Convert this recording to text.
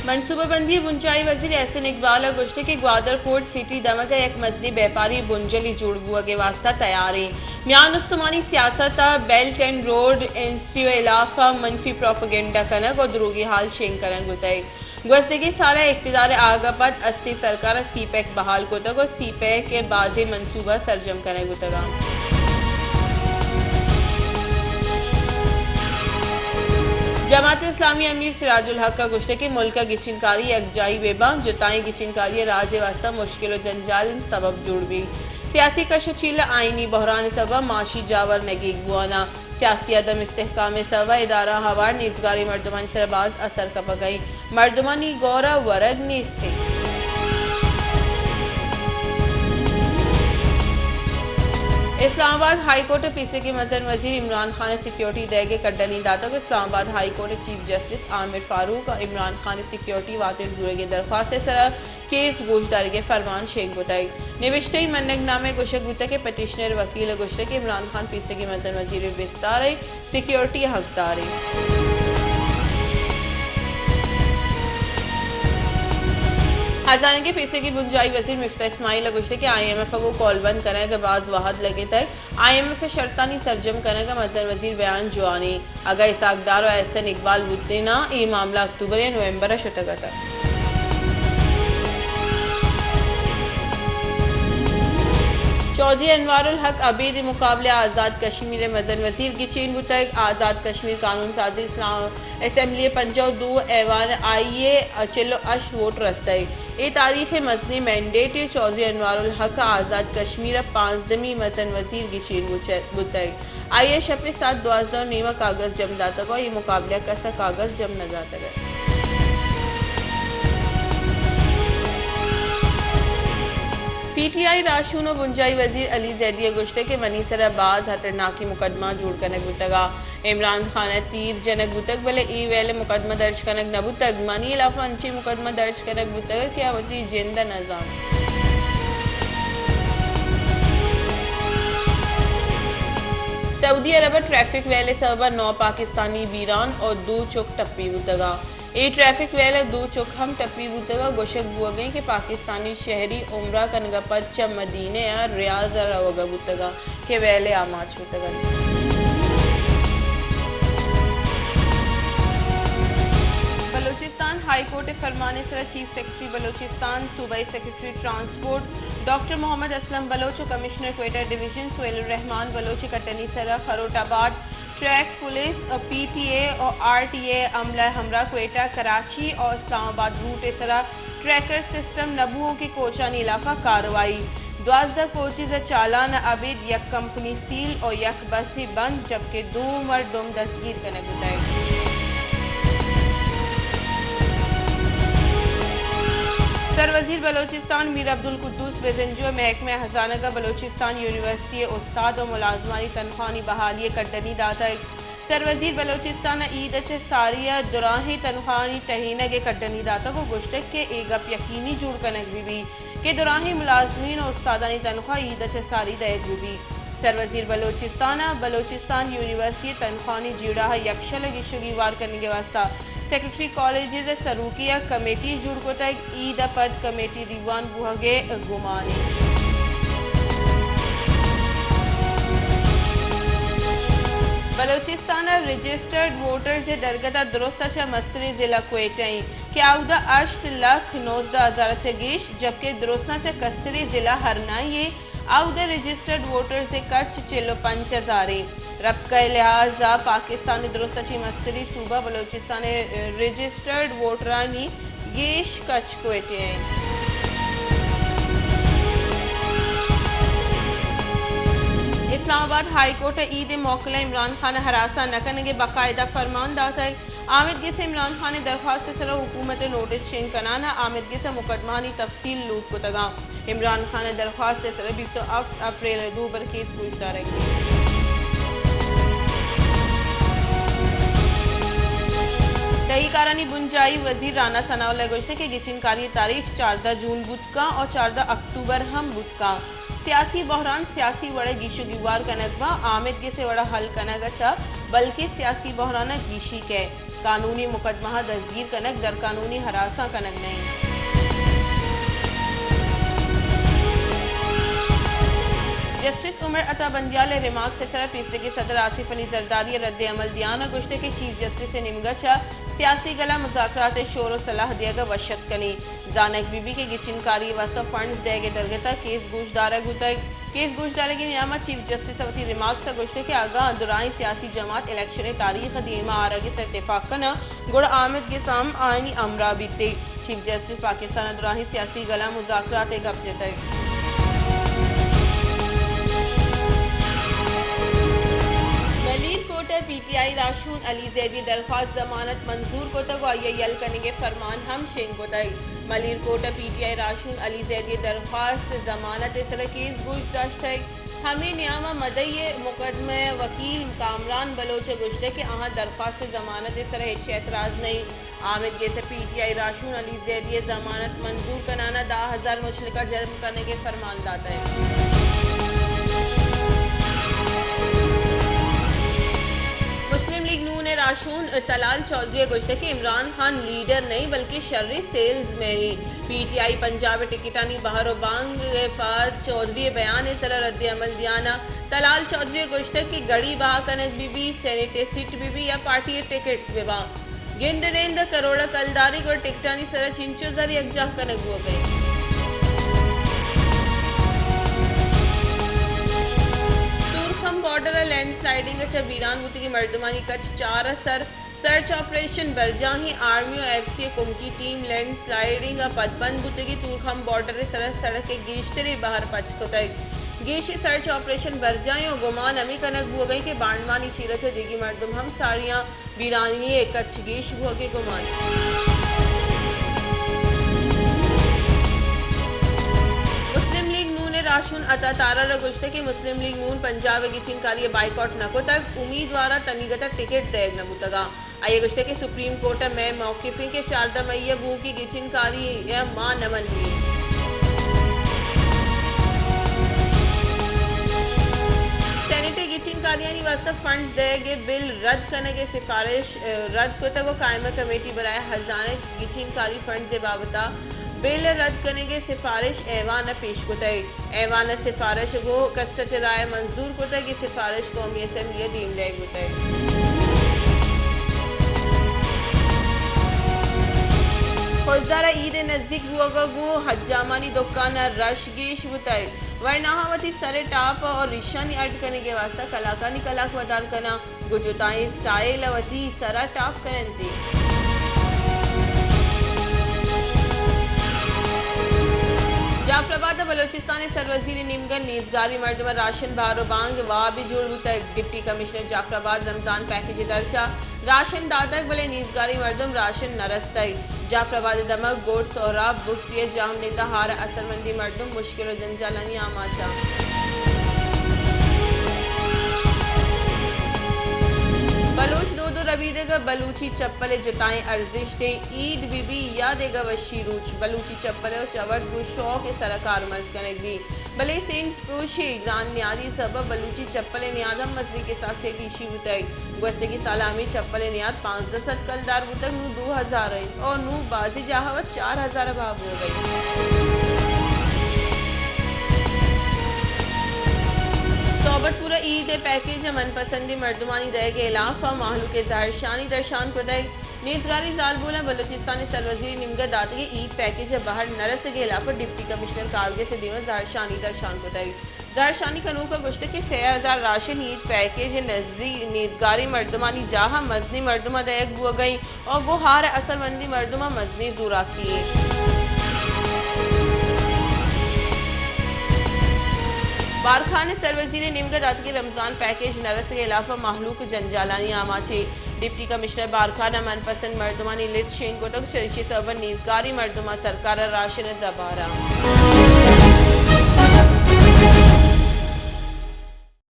منصوبہ بندی ء بنجاہی وزیر احسن اقبال ء گوشتگ کہ گوادر پورٹ سٹی دمگ ء یک مزنیں بیپاری بنجلے جوڑ بوگ ء واستہ تیار ایں۔ میان استمانی سیاست ء بیلٹ اینڈ روڈ انسٹی ء ہلاف ء منفی پروپیگنڈا کنگ ء دروگی حال شنگ کنگ بوتگ۔ گوستگیں سال ء اقتدار ء آگ ء پد استیں سرکار ء سی پیک بحال کتگ ء سی پیک ء بازیں منصوبہ سرجم کنگ بوتگ انت۔ جماعت اسلامی امیر سراج الحق ء گوشتگ کہ ملک ء گچینکاری یکجائی بہ باں، جتائیں گچینکاری ء راج ء واستہ مشکل ء جنجال ء سبب جوڑ بیت۔ سیاسی کش ء چیل ء آئینی بحران ء سبب ء معاشی جاور نگیگ بوان ء سیاسی عدم استحکام ء سبب ء ادارہ ہوار نیزگاریں مردمانی سر ء باز اثر کپگ ء انت۔ مردمانی گور ء ورگ نیست انت۔ اسلام آباد ہائی کورٹ ء پیسریگیں مزن وزیر عمران خان ء سیکیورٹی دئیگ ء کڈنی داتگ۔ اسلام آباد ہائی کورٹ ء چیف جسٹس عامر فاروق ء عمران خان ء سیکیورٹی واتر زورگیں درخواست ء سرا کیس گوشدارگ ء فرمان شنگ کتگ۔ نبشتہی منگ نامہ ء گوشگ بوتگ کہ پٹیشنر ء وکیل ء گوشتگ کہ عمران خان پیسریگیں مزن وزیر ء بستار ء سیکیورٹی ء حقدار انت۔ ہزانگ ء پیسریگیں بنجاہی وزیر مفتاح اسماعیل ء گوشتگ کہ آئی ایم ایف ء گوں کولبند کنگ ء باز وہد لگتگ، آئی ایم ایف ء شرطانی سرجم کنگ ء مزن وزیر بیان جوان انت۔ اگاں اسحاق ڈار ء احسن اقبال بوتیناں، اے معاملہ اکتوبر یا نومبر ء شتگ اتگ۔ چوہدری انوار الحق ابید ء مقابلہ ء آزاد کشمیر ء مزن وزیر گچین بوتگ۔ آزاد کشمیر قانون سازی اسلام اسمبلی ء پنجاہ ء دو ایوان آئی ء چل ء ہشت ووٹ رستگ۔ اے تاریخ ء مزنیں مینڈیٹ ء چوہدری انوار الحق ء آزاد کشمیر ء پانزدمی مزن وزیر گچین بوتگ۔ آئی ء شپ ء ساعت دوازدہ ء نیم ء کاگد جم داتگ ء اے مقابلہ ء کس ء کاگد جم نہ داتگ ات۔ پی ٹی آئی راہشون ء بنجاہی وزیر علی زیدی ء گوشتگ کہ منی سر ء باز ہترناکیں مقدمہ جوڑ کنگ بوتگ ء عمران خان ء تیر جنگ بوتگ، بلے اے ویل ء مقدمہ درج کنگ نہ بوتگ۔ منی ہلاف ء انچیں مقدمہ درج کنگ بوتگ کہ آ وتی جند ء نہ زانت۔ سعودی عرب ء ٹریفک ویل ء سبب ء نو پاکستانی بیران ء دو چک ٹپی بوتگ ء اے ٹریفک ویل ء دو چک ہم ٹپی بوتگ ء گوشگ بوگ ء انت کہ پاکستانی شہری عمرہ کنگ ء پد چہ مدینہ ء ریاض ء روگ ء بوتگ ء کہ ویل ء آماچ بوتگ انت۔ بلوچستان ہائی کورٹ ء فرمان ء سرا چیف سیکرٹری بلوچستان، صوبائی سیکرٹری ٹرانسپورٹ ڈاکٹر محمد اسلم بلوچ ء کمشنر کوئٹہ ڈویژن سہیل الرحمان بلوچ ء کٹنی سرا خروٹ آباد ٹریک پولیس ء پی ٹی اے ء آر ٹی اے عملہ ء ہمراہ کوئٹہ، کراچی ء اسلام آباد روٹ ء سرا ٹریکر سسٹم نہ بوؤکیں کوچانی ہلاف ء کارروائی۔ دوازدہ کوچز ء چالان ء ابید یک کمپنی سیل ء یک بسے بند، جبکہ دو مردم دستگیر کنگ بوتگ۔ سروزیر بلوچستان میر عبدالقدوس بزنجو ء محکمہ ہزانگ ء بلوچستان یونیورسٹی ء استاد ء ملازمانی تنخواہانی بحالی ء کڈنی داتگ۔ سروزیر بلوچستان ء عید ء چہ ساری ء دراہیں تنخواہانی ٹہینگ ء کڈنی داتگ ء گوشتگ کہ اے گپ یقینی جوڑ کنگ بہ بیت کہ دراہیں ملازمین ء استادانی تنخواہ عید ء چہ ساری دئیگ بہ بیت۔ سروزیر بلوچستان ء بلوچستان یونیورسٹی ء تنخواہانی جیڑہ ء یکشل ء گیشگی ہوار کنگ ء واستہ سیکرٹری کالجز ء سروکی ء کمیٹی جوڑ کتگ۔ عید ء پد کمیٹی دیوان بوہگ ء گمان انت۔ بلوچستان ء رجسٹرڈ ووٹرز ء درگت ء درست ء چہ مستریں ضلع کوئٹہ انت کہ اودا ہشت لکھ نوزدہ ہزار ء چہ گیش، جبکہ درستاں چہ کستریں ضلع ہرنائی ء اودا رجسٹرڈ ووٹرز ء کچ چل ء پنچ ہزار انت۔ رپکہ ء لحاظ ء پاکستان ء درست ء چہ مستریں صوبہ بلوچستان ء رجسٹرڈ ووٹرانی گیش کچ کوئٹہ ء انت۔ اسلام آباد ہائی کورٹ ء عید ء موکل ء عمران خان ء ہراساں نہ کنگ ء باقاعدہ فرمان داتگ۔ آمید گس ء عمران خان ء درخواست ء سرا حکومت ء نوٹس شنگ کنان ء آمید گس ء مقدمہانی تفصیل لوٹ کتگاں۔ عمران خان ء درخواست ء سرا بیست ء ہفت اپریل ء دوبر کیس گوشدارگ بیت۔ تہی کارانی بنجاہی وزیر رانا ثناء اللہ ء گوشتگ کہ گچین کاری ء تاریخ چاردہ جون بوت کن ء چاردہ اکتوبر ہم بوت کن۔ سیاسی بحران سیاسی وڑ ءَ گیش ءُ گیوار کنگ باں، آمید گس ءِ وڑ ءَ حل کنگ ءَ چہ، بلکیں سیاسی بحران ءَ گیشی کئے، قانونی مقدمہ ءَ دزگیر کنگ، در قانونی ہراساں کنگ نہ اِنت۔ جسٹس عمر عطا بندیال ءِ ریمارکس ءِ سرا پیسریگیں صدر آصف علی زرداری ءَ رد عمل دیان ءَ گوشتگ کہ چیف جسٹس ءِ نیمگ ءَ چہ سیاسی گل ءَ مذاکرات ءِ شور ءُ صلاح دیگ ءَ وش اتک کنیں۔ زانگ بہ بیت کہ گچین کاری ءِ واستہ فنڈز دئیگ ءِ درگت ءَ کیس گوش دارگ بوتگ۔ کیس گوش دارگ ءِ نیام ءَ چیف جسٹس ءَ وتی ریمارکس ءَ گوشتگ کہ اگاں دراہیں سیاسی جماعت الیکشن ءِ تاریخ ءِ دیما آرگ ءِ سر اتفاق کناں، گڑا آمید گس ہم آیانی ہمراہ بیت۔ چیف جسٹس پاکستان ءِ دراہیں سیاسی گلاں مذاکرات ءِ گپ جتگ۔ ملیر کوٹ ءِ پی ٹی آئی راہشون علی زیدی ءِ درخواست ضمانت منظور کتگ ءُ آئی ءِ یل کنگ ءِ فرمان ہم شنگ کتگ۔ ملیر کوٹ ءِ پی ٹی آئی راہشون علی زیدی ءِ درخواست ضمانت ءِ سرا کیس گوش داشتگ۔ ہمے نیام ءَ مدعی ءِ مقدمہ ءِ وکیل کامران بلوچ ءَ گوشتگ کہ آہاں درخواست ضمانت ءِ سرا ہچ اعتراض نہ اِنت۔ آمید گس ءِ پی ٹی آئی راہشون علی زیدی ءِ ضمانت منظور کنان ءَ دہ ہزار مشلکہ جلب کنگ ءِ فرمان داتگ۔ مسلم لیگ نون ءِ راہشون طلال چوہدری ءَ گوشتگ کہ عمران خان لیڈر نہ اِنت بلکیں شریں سیلز مین اِنت۔ پی ٹی آئی پنجاب ءِ ٹکٹانی بہر ءُ بانگ ءَ فہد چوہدری ءِ بیان ءِ سرا رد عمل دیان ءَ طلال چوہدری ءَ گوشتگ کہ گڑی بہا کنگ بہ بیت، سینیٹ ءِ سیٹ بہ بیت یا پارٹی ءِ ٹکٹس بہ باں، گند ءُ نند ءَ کروڑ ءَ کلدار اِنت گڑا ٹکٹانی سرا چنچو زر یکجاہ کنگ بوگ ءَ اِنت۔ تورخم بارڈر ءَ لینڈ سلائیڈنگ ءَ چہ بیران بوتگیں مردمانی کچ چار ءَ سر سرچ آپریشن برجاہ اِنت۔ آرمی ءُ ایف سی ءِ کمکی ٹیم لینڈ سلائیڈنگ ءَ پدبند بوتگیں تورخم بارڈر ءِ سرا سڑک ءِ گیشتریں بہر پچ کتگ۔ گیشیں سرچ آپریشن برجاہ اِنت ءُ گمان ہمے کنگ بوگ ءَ اِنت کہ بانڈمانی چیر ءَ چہ دگہ مردم ہم ساڑی اَنت، بیرانی ءِ کچ گیش بوگ ءِ گمان۔ مسلم لیگ نون ءِ راہشون عطا تارڑ ءَ گوشتگ کہ مسلم لیگ نون پنجاب ءِ گچین کاری ءَ بائیکاٹ نہ کتگ، امیدوار ءَ تنیگت ءَ ٹکٹ دئیگ نہ بوتگ اَنت۔ آئی ءَ گوشتگ کہ سپریم کورٹ ءِ مئے موقف اِنت کہ چاردہ مئی ءَ گوکی گچین کاری ءَ ما نہ منیں۔ سینیٹ ءِ گچین کاریانی واستہ فنڈز دئیگ ءِ بل رد کنگ ءِ سفارش، ءَ، رد کتگ ءُ قائمہ کمیٹی برائے ہزانہ گچین کاری فنڈز ءِ بابت ءَ بل ءِ رد کنگ ءِ سفارش ایوان ءَ پیش کتگ۔ ایوان ءَ سفارش ءَ گوں کثرت رائے منظور کتگ، اے سفارش قومی اسمبلی ءَ دیم دئیگ بوتگ۔ خضدار ءَ عید ءِ نزیک بوگ ءَ گوں حجامانی دکان ءَ رش گیش بوتگ۔ ورناہاں وتی سر ءِ ٹاپ ءَ اور ریشانی اڈ کنگ ءِ واستہ کلاکانی کلاک ودار کناں۔ گوں جتائیں اسٹائل ءَ وتی سر ءَ ٹاپ کن اَنت۔ جعفر آباد ءَ بلوچستان ءِ سروزیر ءِ نیمگ ءَ نیزگاری مردم ءَ راشن بہر ءُ بانگ ءِ وابے جوڑ بوتگ۔ ڈپٹی کمشنر جعفر آباد رمضان پیکیج ءِ درچ ءَ راشن داتگ، بلے نیزگاری مردم راشن نہ رستگ۔ جعفر آباد ءِ دمگ گوڈ سہراب بگٹی ءِ جاہمنند ءَ ہار ءِ اثرمندیں مردم مشکل ءُ جنجالانی آماچ اَنت۔ بلوچ دود ءُ ربیدگ ءَ بلوچی چپل ءِ جتائیں ارزشتیں، عید بہ بی یا دگہ وشی روچ، بلوچی چپل ءِ چہ وڑ گوں شوق ءِ سرا کارمرز کنگ بی، بلے سینٹ پروشی گران نیادی سبب بلوچی چپل ءِ نیاد ہم مزنیں کساسے ءَ گیشی بوتگ۔ گوستگیں سال ءَ ہمے چپل ءِ نیاد پانزدہ سد کلدار بوتگ، نوں دو ہزار اِنت اور نوں بازیں جاہ ءَ وت چار ہزار ءَ بہا بوگ ءَ اِنت۔ صحبت پور ءَ عید ءِ پیکیج ءَ من پسندیں مردمانی دئیگ ءِ ہلاپ ءَ مہلوک ءِ زہرشانی درشان کتگ۔ نیزگاری زالبولاں بلوچستان ءِ سروزیر ءِ نیمگ ءَ داتگیں عید پیکیج ءِ بہر نہ رسگ ءِ ہلاپ ءَ ڈپٹی کمشنر کارگس ءِ دیم ءَ زہرشانی درشان کتگ۔ زہرشانی کنوک ءَ گوشتگ کہ سئے ہزار راشن عید پیکیج ءِ نزی-، نیزگاریں مردمانی جاہ ءَ مزنیں مردماں دئیگ بوگ ءَ اِنت ءُ گوں ہار ءِ اثرمندیں مردماں مزنیں زوراکی اِنت۔ بارکھان ءِ سروزیر ءِ نیمگ ءَ داتگیں رمضان پیکیج نہ رسگ ءِ ہلاپ ءَ مہلوک جنجالانی آماچ اِنت۔ ڈپٹی کمشنر بارکھان ءَ من پسند مردمانی لسٹ شنگ کتگ، چریشی ءِ سبب ءَ نیزگاریں مردماں سرکار ءَ راشن ءِ زبہر اِنت۔